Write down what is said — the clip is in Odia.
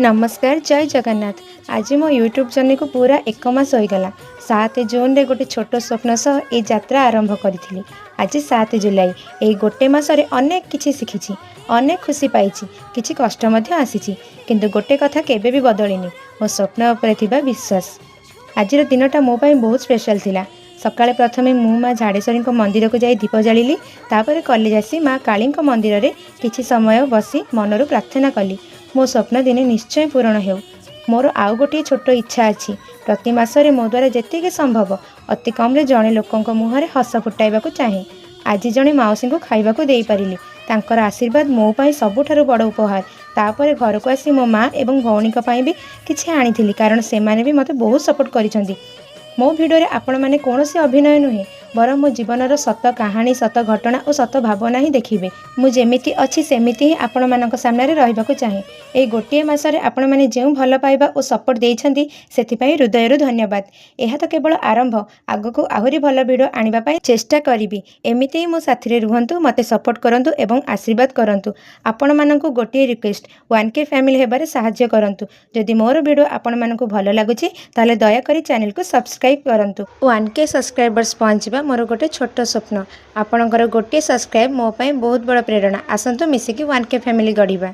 ନମସ୍କାର, ଜୟ ଜଗନ୍ନାଥ। ଆଜି ମୋ ୟୁଟ୍ୟୁବ୍ ଜର୍ଣ୍ଣିକୁ ପୁରା ଏକ ମାସ ହୋଇଗଲା। 7 ଜୁନରେ ଗୋଟେ ଛୋଟ ସ୍ୱପ୍ନ ସହ ଏଇ ଯାତ୍ରା ଆରମ୍ଭ କରିଥିଲି। ଆଜି 7 ଜୁଲାଇ। ଏଇ ଗୋଟେ ମାସରେ ଅନେକ କିଛି ଶିଖିଛି, ଅନେକ ଖୁସି ପାଇଛି, କିଛି କଷ୍ଟ ମଧ୍ୟ ଆସିଛି। କିନ୍ତୁ ଗୋଟେ କଥା କେବେ ବି ବଦଳିନି, ମୋ ସ୍ୱପ୍ନ ଉପରେ ଥିବା ବିଶ୍ୱାସ। ଆଜିର ଦିନଟା ମୋ ପାଇଁ ବହୁତ ସ୍ପେଶାଲ୍ ଥିଲା। ସକାଳେ ପ୍ରଥମେ ମୁଁ ମା ଝାଡ଼େଶ୍ୱରୀଙ୍କ ମନ୍ଦିରକୁ ଯାଇ ଦୀପ ଜାଳିଲି। ତାପରେ କଲେଜ ଆସି ମା କାଳୀଙ୍କ ମନ୍ଦିରରେ କିଛି ସମୟ ବସି ମନରୁ ପ୍ରାର୍ଥନା କଲି, ମୋ ସ୍ୱପ୍ନ ଦିନେ ନିଶ୍ଚୟ ପୂରଣ ହେଉ। ମୋର ଆଉ ଗୋଟିଏ ଛୋଟ ଇଚ୍ଛା ଅଛି। ପ୍ରତି ମାସରେ ମୋ ଦ୍ୱାରା ଯେତିକି ସମ୍ଭବ, ଅତି କମ୍ରେ ଜଣେ ଲୋକଙ୍କ ମୁହଁରେ ହସ ଫୁଟାଇବାକୁ ଚାହେଁ। ଆଜି ଜଣେ ମାଉସୀଙ୍କୁ ଖାଇବାକୁ ଦେଇପାରିଲି। ତାଙ୍କର ଆଶୀର୍ବାଦ ମୋ ପାଇଁ ସବୁଠାରୁ ବଡ଼ ଉପହାର। ତାପରେ ଘରକୁ ଆସି ମୋ ମା ଏବଂ ଭଉଣୀଙ୍କ ପାଇଁ ବି କିଛି ଆଣିଥିଲି, କାରଣ ସେମାନେ ବି ମୋତେ ବହୁତ ସପୋର୍ଟ କରିଛନ୍ତି। ମୋ ଭିଡ଼ିଓରେ ଆପଣମାନେ କୌଣସି ଅଭିନୟ ନୁହେଁ, ବରଂ ମୋ ଜୀବନର ସତ କାହାଣୀ, ସତ ଘଟଣା ଓ ସତ ଭାବନା ହିଁ ଦେଖିବେ। ମୁଁ ଯେମିତି ଅଛି, ସେମିତି ହିଁ ଆପଣମାନଙ୍କ ସାମ୍ନାରେ ରହିବାକୁ ଚାହେଁ। ଏଇ ଗୋଟିଏ ମାସରେ ଆପଣମାନେ ଯେଉଁ ଭଲ ପାଇବା ଓ ସପୋର୍ଟ ଦେଇଛନ୍ତି, ସେଥିପାଇଁ ହୃଦୟରୁ ଧନ୍ୟବାଦ। ଏହା ତ କେବଳ ଆରମ୍ଭ। ଆଗକୁ ଆହୁରି ଭଲ ଭିଡ଼ିଓ ଆଣିବା ପାଇଁ ଚେଷ୍ଟା କରିବି। ଏମିତି ହିଁ ମୋ ସାଥିରେ ରୁହନ୍ତୁ, ମୋତେ ସପୋର୍ଟ କରନ୍ତୁ ଏବଂ ଆଶୀର୍ବାଦ କରନ୍ତୁ। ଆପଣମାନଙ୍କୁ ଗୋଟିଏ ରିକ୍ୱେଷ୍ଟ, 1K family ହେବାରେ ସାହାଯ୍ୟ କରନ୍ତୁ। ଯଦି ମୋର ଭିଡ଼ିଓ ଆପଣମାନଙ୍କୁ ଭଲ ଲାଗୁଛି, ତାହେଲେ ଦୟାକରି ଚ୍ୟାନେଲକୁ ସବସ୍କ୍ରାଇବ୍ କରନ୍ତୁ। 1K subscribers ପହଞ୍ଚିବା ମୋର ଗୋଟେ ଛୋଟ ସ୍ୱପ୍ନ। ଆପଣଙ୍କର ଗୋଟିଏ ସବସ୍କ୍ରାଇବ୍ ମୋ ପାଇଁ ବହୁତ ବଡ଼ ପ୍ରେରଣା। ଆସନ୍ତୁ, ମିଶିକି 1K family ଗଢ଼ିବା।